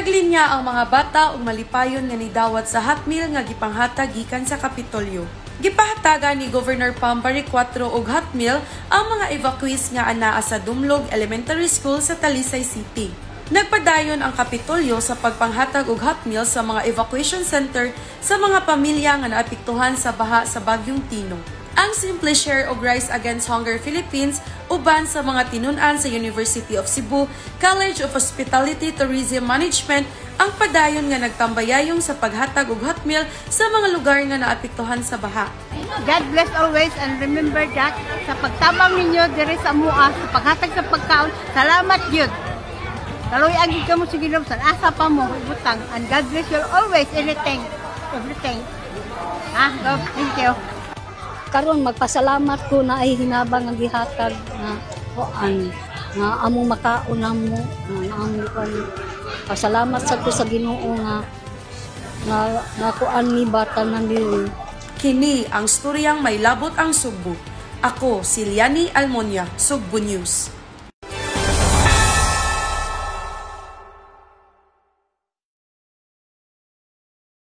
Naglinya ang mga bata ug malipayon nga nidawat sa hot meal nga gipanghatag gikan sa Kapitolyo. Gipahatagan ni Governor Pam Baricuatro og hot meal ang mga evacuees nga anaa sa Dumlog Elementary School sa Talisay City. Nagpadayon ang Kapitolyo sa pagpanghatag og hot meal sa mga evacuation center sa mga pamilya nga naapektuhan sa baha sa Bagyong Tino. Ang Simple Share og Rise Against Hunger Philippines uban sa mga tinun-an sa University of Cebu, College of Hospitality Tourism Management ang padayon nga nagtambayayong sa paghatag og hot meal sa mga lugar nga naapektuhan sa baha. God bless always and remember that sa pagtabang ninyo diri sa amua, sa paghatag sa pagkaon, salamat gyud. Kaluy-an gyud kamo sa Ginoo sa asa pa mo ibutang, and God bless you always, anything, everything. Ah, go, thank you. Karon magpasalamat ko na ay hinabang ang gihatag nga kuan nga among makaon namo nga among kuan. Pasalamat sa ko sa Ginoo nga nga nga kuan ni bata nan diri. Kini ang storyang may labot ang Sugbo. Ako si Liani Almonia, Sugbo News.